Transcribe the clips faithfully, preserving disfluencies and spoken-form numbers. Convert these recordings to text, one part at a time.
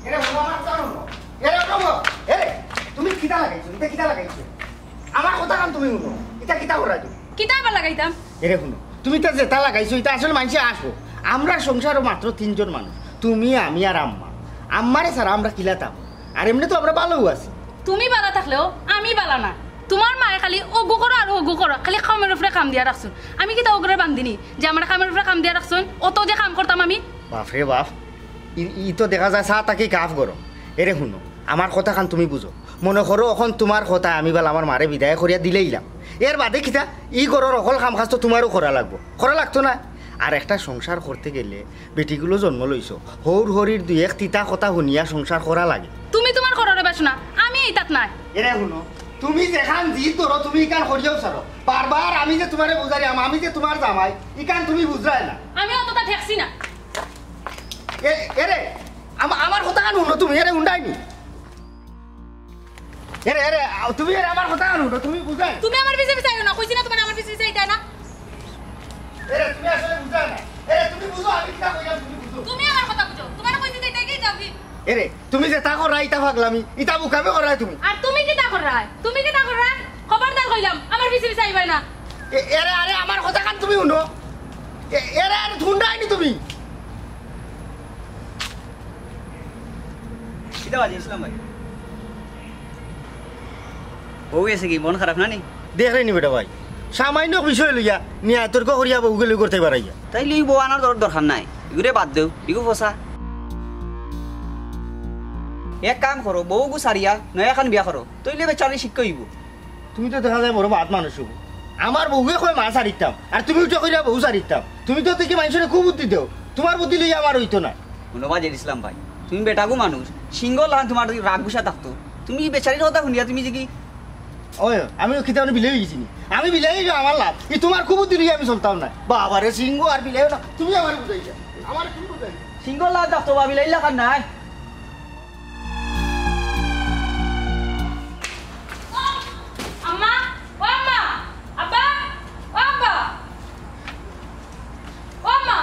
এরে হুনো আমার কথা হুনো। এরে হুনো। এরে, তুমি কিতা লাগাইছো? ইতা কিতা লাগাইছো? আমার কথা কান তুমি হুনো। ইতা কিতা করাই তুমি? কিতা আবার লাগাইতাম? এরে হুনো, তুমি ইতা যেতা লাগাইছো, ইতা আসলে মানষে আসবো। আমরা সংসারো মাত্র তিনজন মানুষ, তুমি, আমি আর আম্মা। আম্মারে ছাড়া আমরা কিলাতাম? আর এমনে তো আমরা ভালোউ আছি। তুমি বালা থাকলেও আমি বালা না। তুমার মায়ে খালি অগু করো আর অগু করো, খালি কামের উপরে কাম দিয়া রাখছইন। আমি কিতা অগুরে বান্ধিনি যে আমারে কামের উপরে কাম দিয়া রাখছইন? অত যে কাম করতাম আমি। বাফরে বাফ, ই, ই তো দেখা যায় চা থাকি কাফ গরম। এরে হুনো, আমার কথা খান তুমি বুঝো। মনো করো অখন তুমার কথায় আমি বালা আমার মারে বিদায় করিয়া দিলাইলাম। এর বাদে কিতা? ই ঘরর অকল কাম কাজ তো তুমারও করা লাগবো, করা লাগতো না? আর একটা সংসার করতে গেলে বেটিগুলো জন্ম লইছো, হউর হরির দুই এক তিতা কথা হুনিয়া সংসার করা লাগে। তুমি তুমার কররে বাসনা, আমি ইতাত নাই। এরে হুনো, তুমি যেখান জিদ ধরো, তুমি ইখান করিয়াউ ছাড়ো। বারবার আমি যে তুমারে বুঝাইরাম, আমি যে তুমার জামাই, ইখান তুমি বুঝরায় না। আমি অতটা ঠেকছি না। এ, এরে, আমা-, আমার কথা খান হুনো তুমি, এরে হুনরায়নি। এরে, এরে, আও, তুমি এরে আমার কথা হুনো, তুমি বুঝায়। তুমি আমার পিছে পিছে আইও না, কইছি না তুমারে আমার পিছে পিছে আইতায় না? এরে, তুমি আসলে বুঝায় না। এরে, তুমি বুঝো, আমি কিতা কইরাম, তুমি বুঝো। তুমি আমার কথা বুঝো, তুমারে কইছি যে ইটাই কি যাবি? এরে, তুমি যেতা কররায়, ইতা পাগলামি, ইতা বুকামি কররায় তুমি। আর তুমি কিতা কররায়? তুমি কিতা কররায়? খবরদার কইলাম, আমার পিছে পিছে আইবায় না। এ-, এরে, আরে, আমার কথা খান তুমি হুনো। এ-, এরে, আরে, হুনরায়নি তুমি। কিতা বাজি ইসলাম ভাই? বউ গেছে কি? মন খারাপ না নি? দেখরায়নি বেটা ভাই, সামান্য বিষয় লইয়া নিয়া তর্ক করিয়া বউগুরে লই করতে পারাইয়া। তাইলে ই বউ আনার দর-, দরকার নাই, ইগুরে বাদ দেও, ইগু ফসা। এক কাম করো, বউগু সারিয়া নয়া খান বিয়া করো, তাইলে বেচারি শিক্ষা অইবো। তুমি তো দেখা যায় বড় বাদ মানুষ অইবো। আমার বউয়ে কয় মা সারিতাম, আর তুমি উঠে কইরা বউ সারিতাম। তুমি তো দেখি মানষরে খুব বুদ্ধি দেও, তুমার বুদ্ধি লইয়া আমার অইতো না। হুনো বাজির ইসলাম ভাই, তুমি বেটাগু মানুষ, সিংহ লাখান তুমার রাগ গুসা থাকতো, তুমি বেচারির কথা হুনিয়া তুমি যে কি? ওই, আমি কিতা অনে বিলাই অইগেছি নি? আমি বিলাই অইলে আমার লাভ, ই তুমার খুব বুদ্ধি লইয়া আমি চলতাম না। বাবারে, সিংহ আর বিলাই না, তুমি আমারে বুঝাইছো, আমারে তুমি বুঝাইছো। সিংহ লাভ থাকতো বা বিলাই লাখান নাই। আম্মা, ও আম্মা, আব্বা, ও আব্বা, ও আম্মা।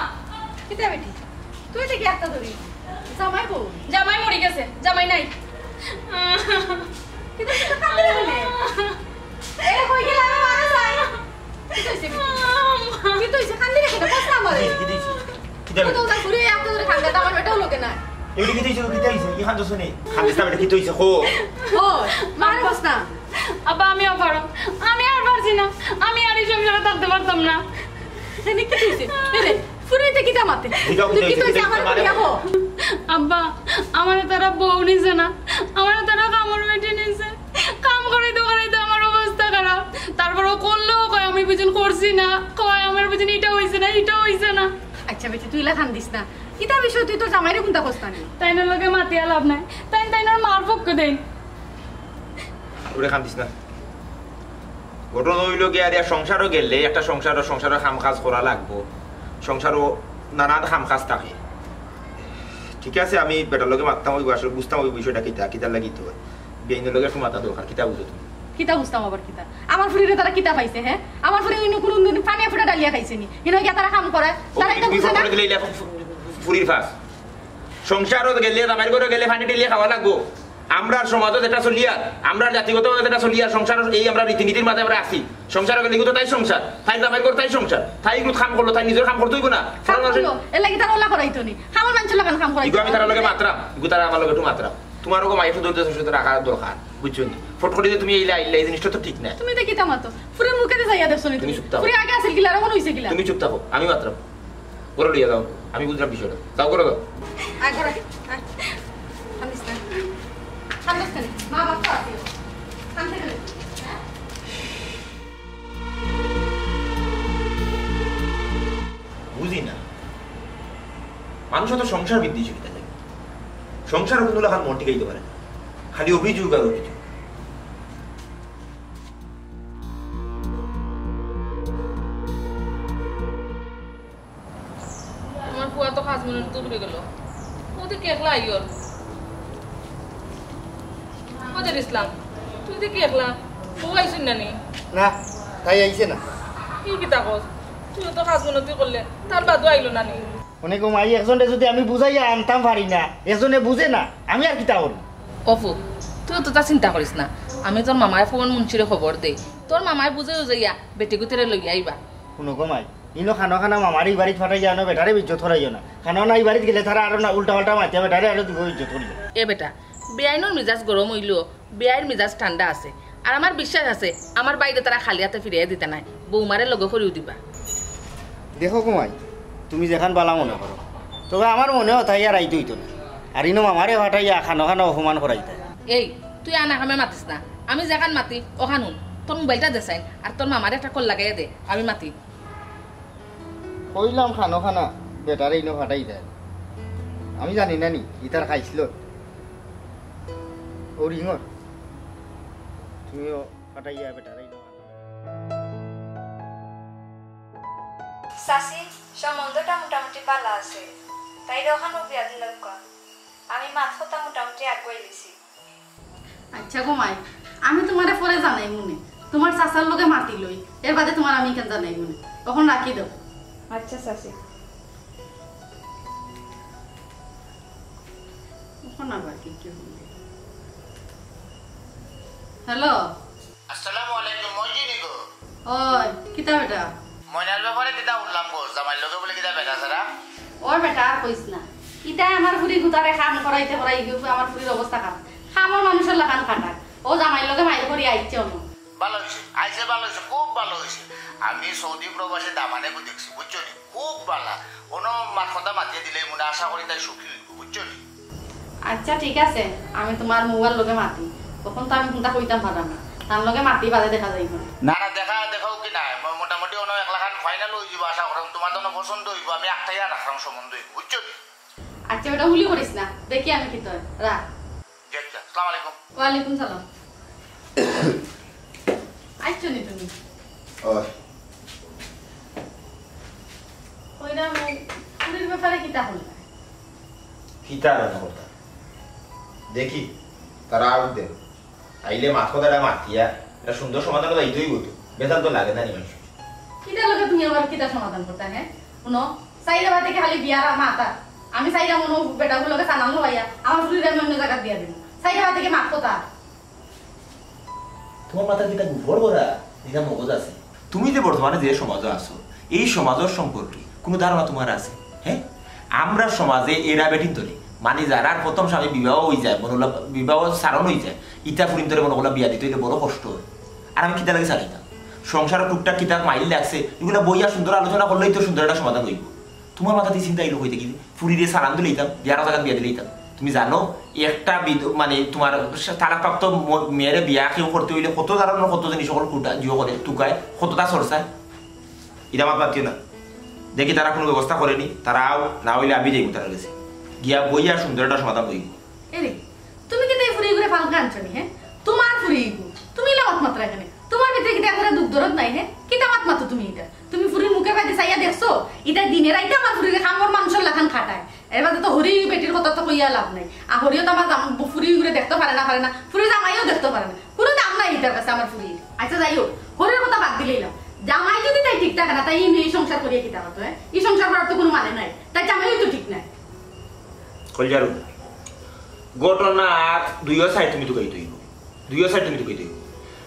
কিতা বেটি? তুই দেখি একটা ধরি। জামাই বউ? জামাই মরি গেছে, জামাই নাই। কিন্তু তুই তো কান্দিস কেনে? এ, কই গেলে আমি মারা যাই। কিতা অইছে? কিতা অইছে? কান্দিস কেনে? কস না আমারে। কিতা অইছে? কিতা অইছে? কিতা অইছে? তুই তো ওটা ঘুরে একটা ধরে কান্দে, তো আমার বেটাও লগে নাই। এবারে কিতা অইছে? কিতা অইছে? কি কান্দছ নি? কান্দিস না বেটা, কিতা অইছে? কো। ও, মারে কস না। আব্বা, আমি আর পারো, আমি আর পারছি না, আমি আর ই সংসারে থাকতে পারতাম না। এনে কিতা অইছে? এরে, ফুরাইতে কিতা মাতে? কিতা অইছে? তুই কিতা অইছে? কিতা অইছে? আমার বিয়া হো। আব্বা, আমারে তারা বউ নিছে না, আমারে তারা কামর বেটি নিছে। কাম করাইতে করাইতে আমার অবস্থা খারাপ। তারপর ও করলেও কয় আমি বুঝুন করছি না, কয় আমার বুঝুন ইটা অইছে না, ইটা অইছে না। আচ্ছা বেটি, তুই ইলা কান্দিস না। ইতা বিষয় তুই তোর জামাইরে কুন্তা কস না নি? তাইনর লগে মাতিয়া লাভ নাই, তাইন তাইনর মার পক্ষ দেইন। ওরে কান্দিস না। ঘটনা অইলো গিয়া, আর ইয়া সংসারও গেলে একটা সংসারও, সংসারও কাম কাজ করা লাগবো, সংসারও নানান কাম কাজ থাকে। ঠিক আছে, আমি বেটার লগে মাততাম অইবো, আসলে বুঝতাম অইবো বিষয়টা কিতা, কিতার লাগি তো। বেইনর লগে একটু মাতা দরকার, কিতা বুঝো তুমি? কিতা বুঝতাম আবার কিতা? আমার ফুরিরে তারা কিতা পাইছে, হ্যাঁ? আমার ফুরি অইন্য কুনু দিন পানি ফুটা ডালিয়া খাইছে নি? হিনো গিয়া তারা কাম করে, ও, তারা ইতা বুঝে না? করে দিলে ইলা ফু-, ফু-, ফুরির ফাঁস। সংসারো গেলে, জামাইর ঘরো গেলে পানি ঢেলিয়া খাওয়া লাগবো। আমরার সমাজো যেটা চলিয়ার, আমরার জাতিগতভাবে যেটা চলিয়ার, সংসারো এই আমরা রীতিনীতির মাঝে আমরা আছি। সংসারো গেলে কিন্তু তাই সংসার, তাই জামাইর ঘর তাই সংসার, তাই কিন্তু কাম করলো, তাই নিজর কাম করতে অইবো না। কাম করলো, এর লাগি তার ওলা করাইতো নি। আমার মানষর লাখান কাম করাইতো ইগু আমি তার লগে মাতরাম, ইগু তার আমার লগে একটু মাতরাম। তুমারও গো মাইয়া সুন্দর দেশে সুন্দর রাখা দরকার, বুঝছো নি? ফট করে যে তুমি এইলা আইলা, এই জিনিসটা তো ঠিক না। তুমি তো কিতা মাতো? ফুরির মুখে দিয়ে যাইয়া দেখছো নি তুমি তুমি? চুপ থাকো। ফুরি আগে আছিল কিলা, আর এখন হইছে কিলা? তুমি চুপ থাকো, আমি মাতরাম। ঘরো লইয়া যাও, আমি বুঝলাম বিষয়টা। যাও, ঘরো যাও। আয়, ঘরো আয়, আয়। কান্দিস না। কান্দস কেনে? মা বাপ তো আছে। কান্দতে কেনে? বুঝি না, মানুষ তো সংসার বিদ্বেষী কিতা লাগে? সংসারো কোনো লাখান মন টিকাইতে পারে না, খালি অভিযোগ আর অভিযোগ। তোমার ফুয়া তো কাজ মনে তো ঘুরে গেল। ও তো কি একলা আইয়র? ও যে ইসলাম, তুই তো কি একলা? বউ আইছইন না নি? না, তাই আইছে না। কি কিতা কস? তুই তো কাজ মনে তুই করলে, তার বাদও আইলো না নি? অনেক মাই একজনরে যদি আমি বুঝাইয়া আনতাম পারি না, একজনে বুঝে না, আমি আর কিতা করব? অপু, তুই তো তা চিন্তা করিস না। আমি তোর মামায় ফোন মুন্সিরে খবর দেই। তোর মামায় বুঝে বুঝাইয়া বেটি গুতিরে লইয়া আইবা। শুনো গো মাই, ইনো খানো খানা মামারে ই বাড়িত ফাটাইয়া আনো, বেটারে ইজ্জত করাইও না। খানো না ই বাড়িত গেলে তারা আরো না উল্টা পাল্টা মাতিয়া বেটারে আরো দিব ইজ্জত করিও। এ বেটা, বেআইনর মিজাজ গরম অইলো, বেআইর মিজাজ ঠান্ডা আছে। আর আমার বিশ্বাস আছে, আমার বাইরে তারা খালি হাতে ফিরাইয়া দিতা নায়, বৌমারে লগে করিও দিবা। দেখো গো মাই, তুমি যেখান বালা মনে করো, তবে আমার মনে হয় তাই আর আইতে হইতো না। আর ইনো মামারে ফাটাইয়া খানো খানো অপমান করাইতা। এই, তুই আনা কামে মাতিস না, আমি যেখান মাতি ওখান হুন। তোর মোবাইলটা দে চাইন, আর তোর মামারে একটা কল লাগাইয়া দে, আমি মাতি। কইলাম খানো খানা বেটারে ইনো ফাটাই দেয়। আমি জানি না নি, ইতার খাইছিল। ও রিঙর, তুমিও ফাটাইয়া বেটারে ইনো ফাটাই। চাচি, সম্বন্ধটা মোটামুটি ভালা আছে। তাইরে ওখানো বিয়া দিলাউক্কা। আমি মাত কথা মোটামুটি আগুয়াই লিছি। আচ্ছা গো মাই, আমি তোমারে পরে জানাইমুনে। তোমার চাচার লগে মাতি লই, এর বাদে তোমার আমি ইখান জানাইমুনে। অখন রাখি দেও। আচ্ছা চাচি। অখন আবার কি কি হইল? হ্যালো। আসসালামু আলাইকুম, মইজিনি গো। ওই, কিতা বেটা? ময়নার ব্যাপারে কিতা শুনলাম গো, জামাইর লগে বলে কিতা বেটা ছাড়া? ওর বেটা আর কইস না। ইতায় আমার ফুরি গুতারে কাম করাইতে করাই গিয়ে আমার ফুরির অবস্থা খারাপ। কামর মানুষর লাখান খাটায়। ও জামাইর লগে মাইর করি আইছে অনো। ভালা অইছে, আইছে ভালা অইছে, খুব ভালা অইছে। আমি সৌদি প্রবাসে দামানে গো দেখছি, বুঝছো নি? খুব ভালা। অনো মাত কথা মাতিয়া দিলে মনে আশা করি তাই সুখী অইব, বুঝছো নি? আচ্ছা, ঠিক আছে, আমি তোমার মুয়ার লগে মাতি। অখন তো আমি কুনতা কইতাম পারলাম না, তার লগে মাতি বাদে দেখা যাইব। না, না, দেখা, দেখা হোক কি না, ম-, মোটামুটি অনো এক লাখান ফাইনাল অই যাব আশা করি। তোমার তো পছন্দ অইব, আমি একটাই আর রাখলাম সম্বন্ধ অইব, বুঝছো নি? আচ্ছা, ওটা হুলি করিস না, দেখি আমি কিতা অয়। রাখ। জি, আচ্ছা, আসসালামু আলাইকুম। ওয়ালাইকুম সালাম। আইছো নি তুমি? ওই। কইরাম, ফুরির ব্যাপারে কিতা করলা? কিতা আর করতা? দেখি, তারা আউক দেন। আইলে মাত কথাটা মাতিয়া, এটা সুন্দর সমাধান অইতো অইব তো। বেতাল তো লাগে না নি মানুষ। কিতা লগে তুমি আবার কিতা সমাধান করতা, হ্যাঁ? হুনো, চাইলে বাদে কি খালি বিয়ার আর মাতা? আমি চাইলাম অনো বেটাগুর লগে সানাল লইয়া, আমার ফুরিরে আমি অন্য জাগাত বিয়া দিমু। চাইলে বাদে কি মাত কথা? তোমার মাথার কিতা গুফর ভরা, নিকা মগজ আছে? তুমি যে বর্তমানে যে সমাজে আছো, এই সমাজর সম্পর্কে কোনো ধারণা তোমার আছে? হ্যাঁ, আমরা সমাজে এরা বেটিন ধরে, মানে যারার প্রথম স্বামী বিবাহ অই যায়, মনে হলো বিবাহ সারণ অই যায়, ইতা ফুরিন্তরে মনে হলো বিয়া দিতে অইলে বড় কষ্ট অয়। আর আমি কিতা লাগি চালাইতাম? সংসারো টুকটাক কিতা মাইল লাগছে, ইগুলা বইয়া সুন্দর আলোচনা করলেই তো সুন্দর একটা সমাধান অইব। তোমার মাথাত ই চিন্তা আইলো কই থাকি? ফুরিরে সালাম দিলাইতাম, বিয়ার জাগাত বিয়া দিলাইতাম। তুমি জানো, একটা বিধ-, মানে, তোমার সা-, তালাকপ্রাপ্ত ম-, মেয়েরে বিয়া কেউ করতে অইলে কত ধরনের কত জিনিস সকল কুটা জিও করে, তুকায়, কতটা চর্চায়। ইটা মাত মাতিও না। দেখি তারা কোনো ব্যবস্থা করেনি, তারা আও, না অইলে আমি যাইব তারা গেছে। গিয়া বইয়া সুন্দর একটা সমাধান অইব। এরে, তুমি কিতা ই ফুরিগুরে ফালকা আনছো নি, হ্যাঁ? তোমার ফুরিগু, তুমি ইলা মাত মাতরায় কেনে? তোমার ভিতরে কিতা একবারে দুখ দরদ নাই, হ্যাঁ? কিতা মাত মাতো তুমি ইতা? তুমি ফুরির মুখের বায়দি চাইয়া দেখছো? ইতা দিনে রাইতে আমার ফুরিরে কামর মানুষর লাখান খাটায়। এর বাদে তো হরি বেটির কথা তো কইয়া লাভ নাই। আর হরিও তো আমার জাম-, ফুরিগুরে দেখতে পারে না, পারে না। ফুরির জামাইও দেখতে পারে না। কোনো দাম নাই ইতার কাছে আমার ফুরির। আচ্ছা, যাই হোক, হরির কথা বাদ দিলাইলাম। জামাই যদি তাই ঠিক থাকে না, তাই ই, ই সংসার করিয়া কিতা করতো, হ্যাঁ? ই সংসার করার তো কোনো মানে নাই। তাই জামাইও তো ঠিক নাই। কইলার ঘটনা দুইও সাইড তুমি তুকাইতে অইবো, দুইও সাইড তুমি তুকাইতে অইবো।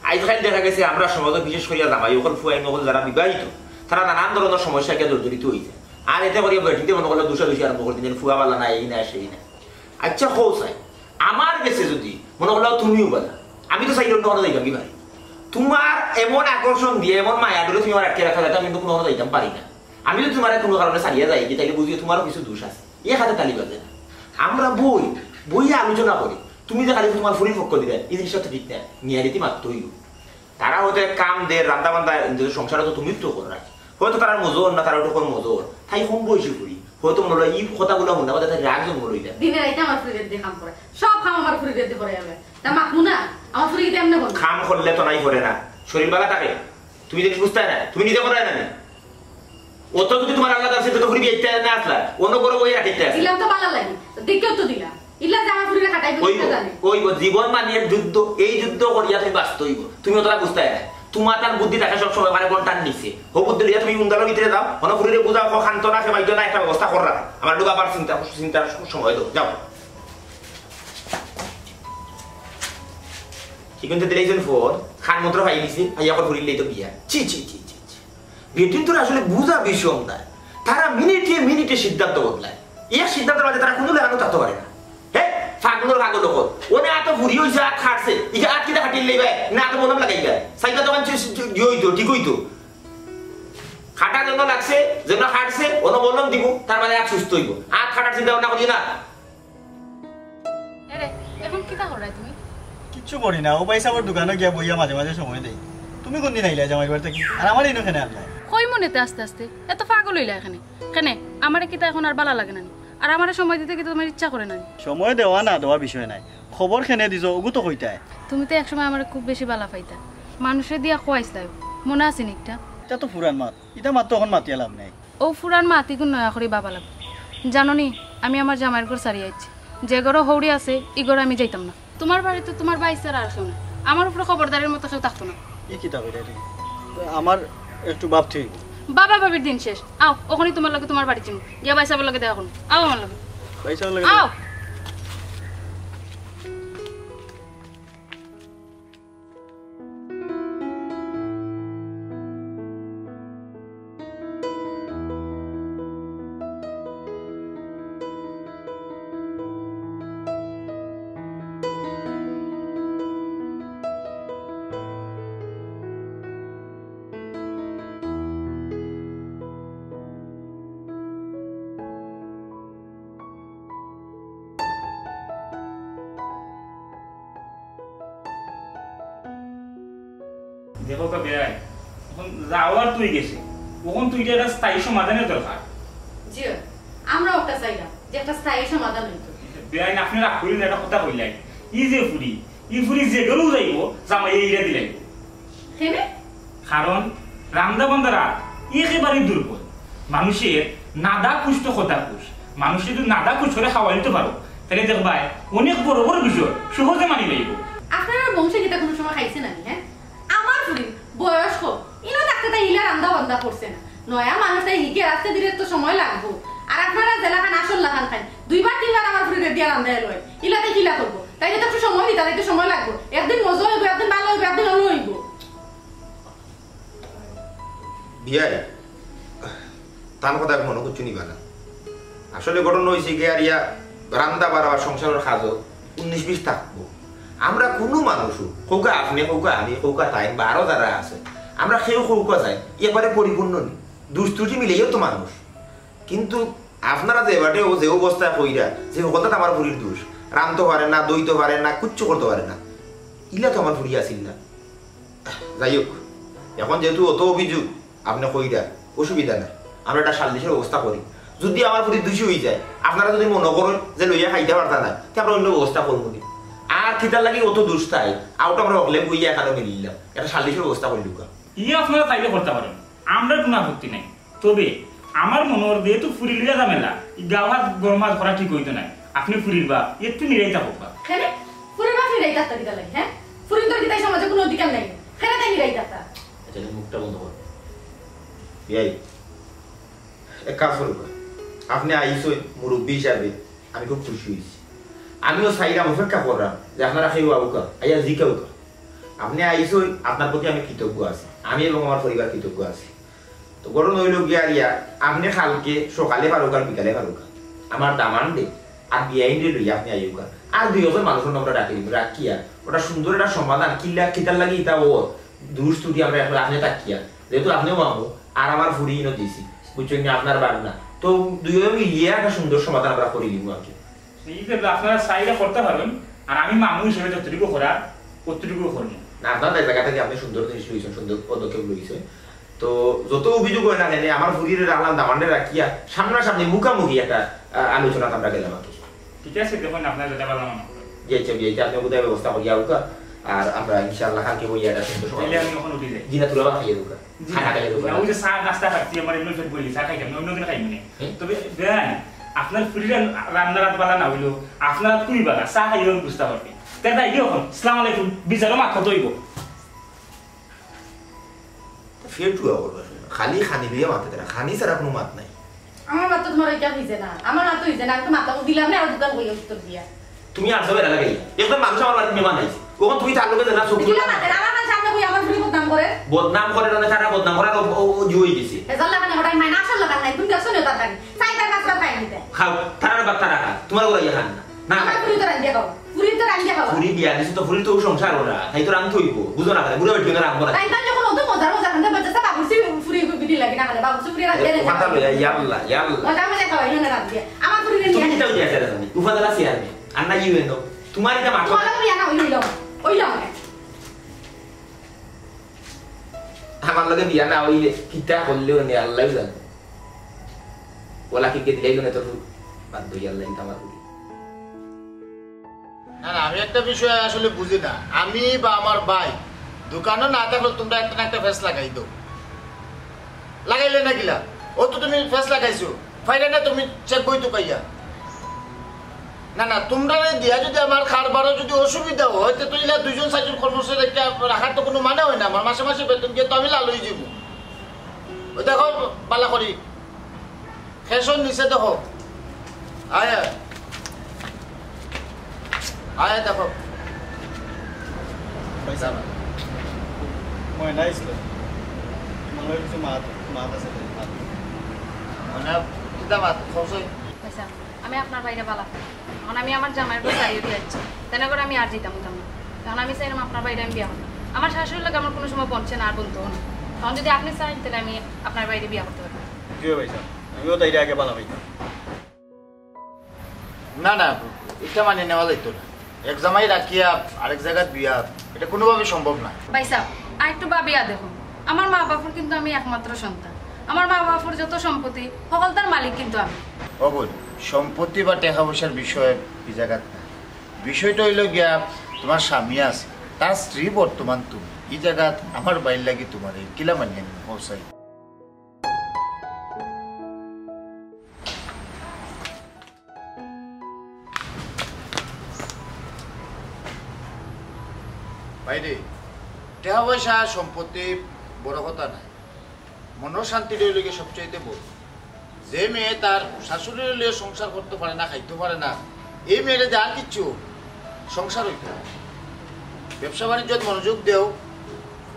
আইজকাইল দেখা গেছে আমরা সমাজো বিশেষ করিয়া জামাই অকল, ফুয়াইন অকল যারা বিবাহিত, তারা নানান ধরনর সমস্যা গিয়া জর্জরিত অইযায়। আর এতে করিয়া বেটিন্তে মনো করলে দুষাদুষি আরম্ভ করি দিন, ফুয়া বালা না, এই না, সেই না। আচ্ছা, কও চাই, আমার গেছে যুদি মনো করলে তুমিও বালা, আমি তো চাইলে অন্য কোনো যাইতাম কি পারি। তুমার এমন আকর্ষণ দিয়া, এমন মায়া করি তুমি আমার আটকে রাখা যায়, আমি কিন্তু কোনো কোনো যাইতাম পারি না। আমি যুদি তুমারে কোনো কারণে ছাড়িয়া যাই কি, তাইলে বুঝিও তুমারও কিছু দুষ আছে। এ খাতে তালি বাজে না। আমরা বই, বইয়া আলোচনা করি। তুমি যে খালি তুমার ফুরির পক্ষ দিবে, এই জিনিসটা তো ঠিক না। নিয়ারিতি মাততে অইবো। তারা হয়তো এক কাম দের, রান্দা বান্দা, নিজের সংসারে তো তুমি তো করো না। হয়তো তারা মজুর না, তারা ওটা কোনো মজুর। তাই কম বয়সী ফুরি। হয়তো মনে হলো এই কথাগুলো মনে হয় তাই রাগ জন্ম লইলা। দিনে রাইতে আমার ফুরির দি কাম করে। সব কাম আমার ফুরির দি করে যাবে। তা মাতমু না, আমার ফুরি কিতা এমনে বলবো? কাম করলে তো নাই করে না। শরীর বালা থাকে। তুমি জিনিস বুঝতে না, তুমি নিজে করে না নি? অত যুদি তুমার আল্লাহ দান ছিল, তো ফুরি বিয়ে না আসলা। অন্য করে বই রাখিতে আছে। দিলাম তো বালা লাগে। দেখেও তো দিলাম। ইলা যে আমার ফুরিরে খাটাই ওই দিতে জানে। ওই জীবন মানে এক যুদ্ধ, এই যুদ্ধ করিয়া তুমি বাঁচতে অইবো। তুমি অতটা বুঝতে না। তুমার তার বুদ্ধি থাকে সব সময় মানে কোনটার নিচে। হো বুদ্ধি লইয়া তুমি উন্দালোর ভিতরে যাও, মনে ফুরিরে বুঝাও, কো খান্ত না, খেমাইতো না, একটা ব্যবস্থা কররা। আমার একটু বাবার চিন্তা, চিন্তার সময় দাও, যাও। কি কিন্তু দিলে একজন ফোন, খান মন্ত্র পাই নিছে, আইয়া কর ফুরিলে তো বিয়া। ছি, ছি, ছি, ছি, ছি। বেটিন তোর আসলে বুঝা বিষয় না। তারা মিনিটে মিনিটে সিদ্ধান্ত বদলায়। এক সিদ্ধান্তের মাঝে তারা কোনো লেখানো থাকতে পারে না। হে, ফাগুনের ফাগুন লোক। ওনে আতো ফুরি হইছে, আত খাটছে। ইকে আত কিতা খাটিয়ে লইবে? না আতো মলম লাগাইবে। সাইবা তখন ইয়ে হইতো, ঠিক হইতো। খাটার জন্য লাগছে, যেন খাটছে, ওনো মলম দিব, তার মানে আত সুস্থ হইব। আত খাটার চিন্তা ভাবনা করি না। এরে, এখন কিতা কররায় তুমি? কিচ্ছু করি না, ও ভাই সাহেবর দোকানো গিয়া বইয়া মাঝে মাঝে সময় দেই। তুমি কোন দিন আইলা জামাইর বাড়ি থাকি? আর আমার ইনো কেনে আনলায়? কই মনেতে আস্তে আস্তে, এত পাগল হইলা এখানে। কেনে, আমারে কিতা এখন আর বালা লাগে না নি? আর আমারে সময় দিতে কিতা তোমার ইচ্ছা করে না নি? সময় দেওয়া না দেওয়া বিষয় নাই, খবর কেনে দিছো, ওগু তো কইতায়। তুমি তো একসময় আমারে খুব বেশি বালা পাইতা, মানুষরে দিয়া খোয়াইছলায়, মনে আছে নি একটা? ইটা তো পুরান মাত, ইটা মাত তো এখন মাতিয়া লাভ নাই। ও পুরান মাত ইগুন নয়া করি বাবা লাগবো। জানো নি, আমি আমার জামাইর ঘর ছাড়ি আইছি। যে ঘরো হৌরি আছে, ই ঘরো আমি যাইতাম না। তোমার বাড়িত তোমার ভাই ছাড়া আর কেউ নাই। আমার উপরে খবরদারির মতো কেউ থাকতো না। ই কিতা কইরায় তুমি? আমার একটু ভাবতে হইব। বাবা ভাবির দিন শেষ। আও, অখনই তোমার লগে তোমার বাড়িত যাইমু। গিয়া ভাই সাহেবর লগে দেখা করমু। আও আমার লগে। ভাই সাহেবর লগে আও। দেখো কা বেয়াই, অখন যাওয়ার তো অই গেছে, অখন তো ইটা একটা স্থায়ী সমাধানের দরকার। জি, আমরাও একটা চাইলাম যে একটা স্থায়ী সমাধান হইতো। বেয়াই, আপনে রাগ করিন না, একটা কথা কইলাই, ই যে ফুরি, ই ফুরি যে ঘরো যাইবো, জামাইয়ে ইরা দিলাইবো। কেনে? কারণ রান্দা বান্দারা একেবারে দুর্বল। মানুষের নাদা কুষ তো খোদা কুষ। মানুষে যদি নাদা কুষ করে খাওয়াইতে পারো, তাইলে দেখবায় অনেক বড় বড় বিষয় সহজে মানি লইব। আপনারার বংশে কিতা কোনো সময় খাইছে না নি, হ্যাঁ? আমার ফুরি বয়স কম, ইনো থাকতে তাই ইলা রান্দা বান্দা করছে না। নয়া মানুষ তাই হিকে আস্তে ধীরে তো সময় লাগবো। আর আপনারা যেলাখান আসল লাখান খাইন, দুইবার তিনবার আমার ফুরিরে দিয়া রান্দায় লয়, ইলাতে কিলা করবো? তাইলে তো একটু সময় দিতা, তাইতে সময় লাগবো। একদিন মজা হইবো, একদিন ভালা হইবো, একদিন অন্য হইবো। বিয়াই, তান কথা মনো করছো নিবা না। আসলে ঘটনা হইছে গিয়া আর ইয়া রান্দা বাড়া বা সংসারের কাজও উনিশ বিশ থাকবো। আমরা কোনো মানুষও, কউক্কা আপনে, কউক্কা আমি, কউক্কা তাইন বা আরো যারা আছে, আমরা কেউ কউক্কা যাই, এবারে পরিপূর্ণ নি, দুষ ত্রুটি মিলেইও তো মানুষ। কিন্তু আপনারা যে এবারে ও যে অবস্থায় কইরা, যে হকলতা আমার ফুরির দুষ, রানতো পারে না, দইতো পারে না, কিচ্ছু করতো পারে না, ইলা তো আমার ফুরি আছিল না। যাই হোক, এখন যেহেতু অত অভিযোগ, আপনে কইরা, অসুবিধা নাই, আমরা একটা সালিশের ব্যবস্থা করি। যদি আমার ফুরি দুষী হই যায়, আপনারা যদি মনো করইন যে লইয়া খাইতা পারতা না, তে আমরা অন্য ব্যবস্থা করমু নি। আর কিতার লাগি অত দুষ তাই, আউট আমরা হকলে বইয়া এখানো মিলিলাম, একটা সালিশের ব্যবস্থা করি ঢুকা। ইয়ে আপনারা চাইলে করতা পারইন, আমরা কোনো আপত্তি নাই। তবে আমার মনে হয় যেহেতু ফুরি লইয়া ঝামেলা, ই গাও হাত গরম হাত করা ঠিক হইতো নায়। আপনে ফুরির বাপ, একটু নিরাই থাকউক্কা। কেনে? ফুরির বাপ নিরাই থাকতা কিতা লাগি, হ্যাঁ? ফুরিন্তর কিতা ই সমাজে কোনো অধিকার নাই? কেনে তাই নিরাই থাকতা? আচ্ছা, তুমি মুখটা বন্ধ করো। এই, এক কাজ করউক্কা। আপনে আইছইন মুরব্বি হিসাবে, আমি খুব খুশি অইছি। আমিও চাইরাম, অপেক্ষা কররাম যে আপনারা কেউ আউক্কা, আইয়া জিকাউক্কা। আপনে আইছইন, আপনার প্রতি আমি কৃতজ্ঞ আছি, আমি এবং আমার পরিবার কৃতজ্ঞ আছি। তো ঘটনা অইলো গিয়া ইয়া, আপনে কালকে সকালে পারউক্কা আর বিকালে পারউক্কা, আমার দামান্দরে আর বিয়াইনরে লইয়া আপনে আইউক্কা। আর দুই একজন মানুষর নাম আমরা ডাকি দিমু, রাখিয়া ওটা সুন্দর একটা সমাধান, কিলা কিতার লাগি ইতা ও দুষ ত্রুটি আমরা এখন আপনে থাকিয়া, যেহেতু আপনেও মামু আর আমার ফুরি ইনো দিছি, বুঝছইন নি, আপনার বাগনা, তো দুইও মিলিয়া একটা সুন্দর সমাধান আমরা করি দিমু আর কি। এই যে আপনারা চাইলে করতা পারইন, আর আমি মামু হিসেবে যতটুকু করার, অতটুকু করমু। না, আপনার জায়গা থাকি আপনে সুন্দর জিনিস লইছইন, সুন্দর পদক্ষেপ লইছইন। তো যত অভিযোগ অয় না কেনে, আমার ফুরিরে রাখলাম, দামান্দরে রাখিয়া সামনাসামনি মুখামুখি একটা, আহ, আলোচনাত আমরা গেলাম আর কি। ঠিক আছে, দেখইন আপনারা যেটা ভালা মনে করইন। জি, আচ্ছা, জি, আচ্ছা, আপনে বোধহয় ব্যবস্থা করিয়া আউক্কা, আর আমরা ইনশাআল্লাহ কালকে বইয়া এটা সুন্দর সময়। তাইলে আমি এখন উঠি যাই। জি না, তুলা ভাত খাইয়া আউক্কা। জি খানা না, খাইয়া আউক্কা। না, ওই যে চা নাস্তা খাইছি, আমার এমনি পেট ভরি, চা খাইতাম না, অন্য দিন খাইমু নে। হ্যাঁ? তবে বেয়াই, আপনার ফুরির রান্নার আত ভালা না অইলো, আপনার আত খুবই ভালা, চা খাইয়া আমি বুঝতা পারমু। তে যাই গিয়া এখন, আসসালামু আলাইকুম, বিচারো মাত কত অইবো? ফেটুয়া করবে, খালি খানি লইয়া মাতে তারা, খানি ছাড়া কোনো মাত নাই। আমার মাত তো তোমার ওইটা অইছে না, আমার মাত তো অইছে না, আমি তো মাতাও দিলাম না, আর দোকান বইয়া উত্তর দিয়া। তুমি আর সবাই এলাকা গেলে, একজন মানুষ আমার বাড়িত মেহমান আইছে, অখন তুমি তার লগে যেলা চোখ দিলা মাতে, আমার মানে সামনে বই আমার ফুরি বদনাম করে। বদনাম করে না, তারা বদনাম করার ও, ও, ও জুয়ে গেছে। এজাল্লা খানে হঠাৎ মাইনা আসল লাগান নাই, তুমি দেখছো নি তার খানি? চাইরটা পাঁচটা খাই নিতে। খাও, তারার ভাত তারা খান, তোমার ঘরে গিয়া খান না। না আমার খাই। ফুরি তো রান্ধিয়া খাও, ফুরি তো রান্ধিয়া খাও। ফুরি বিয়া দিছে তো ফুরি তো সংসার ওরা, তাই তো রান্ধতে অইবো, বুঝো না কেনে? বুড়া বেটি ওরা রান্ধবো না। তাই তাই যখন অত মজার মজার খান্দা বাচ্চা চা বাবুর্চি ফুরি বিধি লাগে না খালে, বাবুর্চি ফুরি রান্ধিয়া দেন। কথা লইয়া, ইয়াল্লা, ইয়াল্লা। মজা মজা খাওয়াই না রান্ধিয়া। আমার ফুরি তুমি রান্ধিয়া কিতাও দিয়া আছে রাজানি? উপাদান আছে আর নেই। আর না ইউ এনো। তোমার এটা মাথা। তোমার ফুরি আনা অইল, অইল, অইল। আমার লগে বিয়া না অইলে কিতা করলেও নে, আল্লাহ জানে। ওলা কি কে দিলাই না তোর বাদ দই আল্লাহ ইনতে আমার করি। না, না, আমি একটা বিষয় আসলে বুঝি না। আমি বা আমার ভাই দোকানো না থাকলে তোমরা একটা না একটা ফেস লাগাই দেও। লাগাইলে না কিলা? ও তো তুমি ফেস লাগাইছো। ফাইলে না তুমি চেক বই তো পাইয়া। না, না, তোমরা দিয়া যদি আমার কারবারও যদি অসুবিধা হয়, তে তো ইলা দুইজন চাইরজন কর্মচারী একটা রাখার তো কোনো মানে হয় না। আমার মাসে মাসে বেতন গিয়া তো আমি লাল অই যাইমু। ওই দেখো, বালা করি। ফ্যাশন নিচে দেখো। আয়, আয়। আয়, দেখো। পয়সা না। ময়না আইছিল। মনে হয় কিছু মাত, মাত আছে, মাত। মানে, কিতা মাত? কওছইন? আচ্ছা, আমি আপনার বাইরে বালা। এখন আমি আমার জামাইর ঘর ছাড়িয়ে দিয়ে যাচ্ছি। তেনে করে আমি আর যেতাম হইতাম না। এখন আমি চাইলাম আপনার বাইরে আমি বিয়া করতাম। আমার শাশুড়ির লগে আমার কোনো সময় বনছে না আর বনতেও না। এখন যদি আপনি চান, তাহলে আমি আপনার বাইরে বিয়া করতে পারি। জি ভাই সাহেব, আমিও তাইরে আগে বালা পাইতাম। না, না, এটা মানে নেওয়া যাইতো না। এক জামাই রাখিয়া আরেক জায়গাত বিয়া, এটা কোনোভাবে সম্ভব না। ভাই সাহেব, আর একটু ভাবিয়া দেখুন, আমার মা বাবার কিন্তু আমি একমাত্র সন্তান। আমার মা বাবার যত সম্পত্তি, সকলতার মালিক কিন্তু আমি। ও বোন, সম্পত্তি বা টাকা পয়সার বিষয় এই জায়গাত না। বিষয়টা হইল গিয়া, তোমার স্বামী আছে, তার স্ত্রী বর্তমান তুমি। এই জায়গাত আমার বাইর লাগি তোমার এই কিলা মানিয়ে নিব, হোসাই। বাইরে, টেকা পয়সা সম্পত্তি বড় কথা না, মনর শান্তিটা হইল গিয়া সবচাইতে বড়। যে মেয়ে তার শাশুড়ির লইয়া সংসার করতে পারে না, খাইতে পারে না, এই মেয়েরে যে আর কিচ্ছু সংসার হইতো না। ব্যবসা বাণিজ্যত মনোযোগ দেও,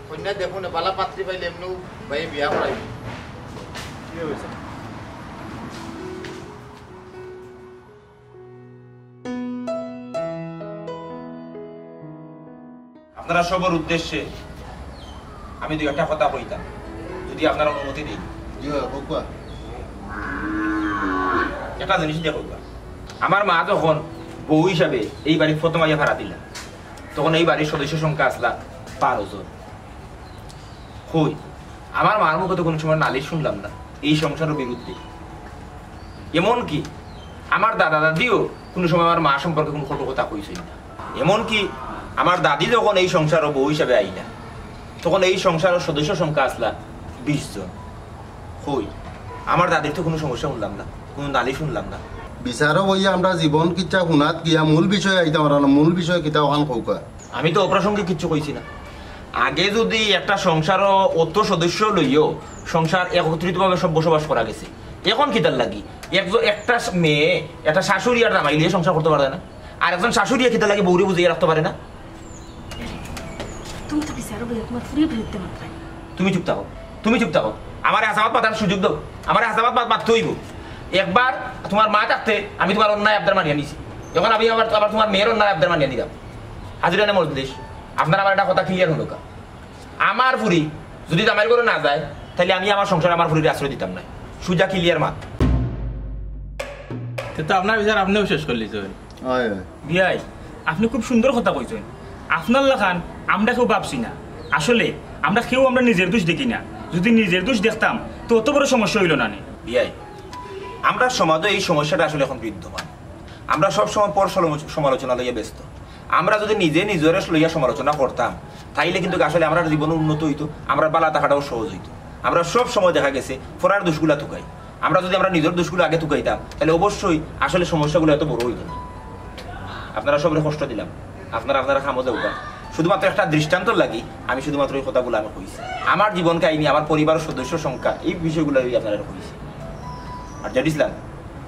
কন্যা দেখো না, বালা পাত্রী পাইলে এমনিও ভাই বিয়া করাই। কি হয়েছে? আপনারা সবার উদ্দেশ্যে আমি দুই একটা কথা কইতাম, যদি আপনারা অনুমতি দেন। জি, বাবা, কউক্কা। একটা জিনিস দিয়া কউক্কা। আমার মা যখন বউ হিসাবে এই বাড়িত প্রথম আইয়া ভাড়া দিলা, তখন এই বাড়ির সদস্য সংখ্যা আসলা বারো জন। কই, আমার মার মুখে তো কোনো সময় নালিশ শুনলাম না এই সংসারের বিরুদ্ধে। এমনকি আমার দাদা দাদিও কোনো সময় আমার মা সম্পর্কে কোনো কটু কথা কইছইন না। এমনকি আমার দাদি যখন এই সংসারও বউ হিসাবে আইলা, তখন এই সংসারর সদস্য সংখ্যা আসলা বিশ জন। কই, আমার দাদির তো কোনো সমস্যা শুনলাম না, কোনো নালিশ শুনলাম না। বিচারো বইয়া আমরা জীবন কিচ্ছা হুনাত গিয়া মূল বিষয়ে আইতাম পারলাম না, মূল বিষয় কিতা অখান কউক্কা। আমি তো অপ্রাসঙ্গিক কিচ্ছু কইছি না। আগে যদি একটা সংসারও অত সদস্য লইও সংসার একত্রিতভাবে সব বসবাস করা গেছে, এখন কিতার লাগি একজন, একটা মেয়ে, একটা শাশুড়ি আর জামাই লইয়া সংসার করতে পারে না? আর একজন শাশুড়িয়ে কিতার লাগি বউরে বুঝাইয়া রাখতে পারে না? তুমি তো বিচারো বইয়া তোমার ফুরির বিরুদ্ধে মাতরায়। তুমি চুপ থাকো, তুমি চুপ থাকো। আমারে হাছা মাত মাতার সুযোগ দাও, আমারে হাছা মাত মাত মাততে অইবো। একবার তোমার মা থাকতে আমি তোমার অন্যায় আবদার মানিয়া নিছি, এখন আমি আবার আবার তোমার মেয়ের অন্যায় আবদার মানিয়া নিলাম। হাজিরানে মজলিস, আপনারা আমার একটা কথা ক্লিয়ার হুনউক্কা। আমার ফুরি যদি জামাইর ঘরো না যায়, তাইলে আমি আমার সংসারে আমার ফুরিরে আশ্রয় দিতাম নায়। সুজা ক্লিয়ার মাত। তে তো আপনার বিচার আপনিও শেষ করলিছইন। হয়, হয়। বিয়াই, আপনি খুব সুন্দর কথা কইছইন। আপনার লাখান আমরা কেউ ভাবছি না। আসলে আমরা কেউ আমরা নিজের দোষ দেখি না। যদি নিজের দোষ দেখতাম, তো অত বড় সমস্যা অইলো না নি। বিয়াই, আমরা সমাজে এই সমস্যাটা আসলে এখন বিদ্যমান। আমরা সব সময় পর সমালোচ- সমালোচনা লইয়া ব্যস্ত। আমরা যদি নিজে নিজরে লইয়া সমালোচনা করতাম, তাইলে কিন্তু আসলে আমরার জীবন উন্নত অইতো, আমরার বালা থাকাটাও সহজ অইতো। আমরা সব সময় দেখা গেছে পরার দোষগুলা তুকাই। আমরা যদি আমরা নিজর দোষগুলা আগে তুকাইতাম, তাইলে অবশ্যই আসলে সমস্যাগুলা এত বড় অইতো না। আপনারা সবরে কষ্ট দিলাম, আপনারা আপনারা কামো যাউক্কা। শুধুমাত্র একটা দৃষ্টান্তর লাগি আমি শুধুমাত্র এই কথাগুলা আমি কইছি। আমার জীবন কাহিনী, আমার পরিবারর সদস্য সংখ্যা, এই বিষয়গুলা আমি আপনারারে কইছি। আর জেড ইসলাম,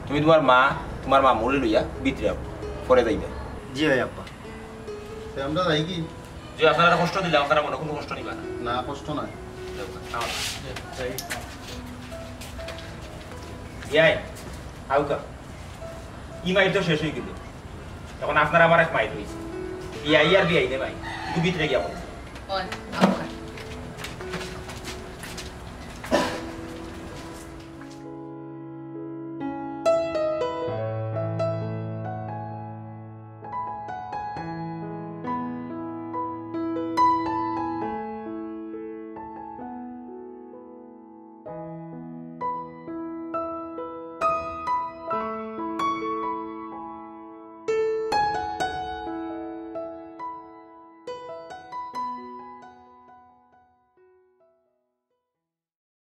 তুমি তোমার মা, তোমার মামুরে লইয়া ভিতরে আও, পরে যাইবা। জি ভাই আব্বা। তে আমরা যাই কি? যে আপনারা কষ্ট দিলাম, আপনারা মনো কুনু কষ্ট নিবা না। না, কষ্ট নাই। বিয়াই, আউক্কা। ই মাইর তো শেষ অই গেল। এখন আপনারা আমার এক মাইর রইছে। বিয়াই আর বিয়াইনে মাইর। একটু ভিতরে গিয়া বলো। ওই, আউক্কা।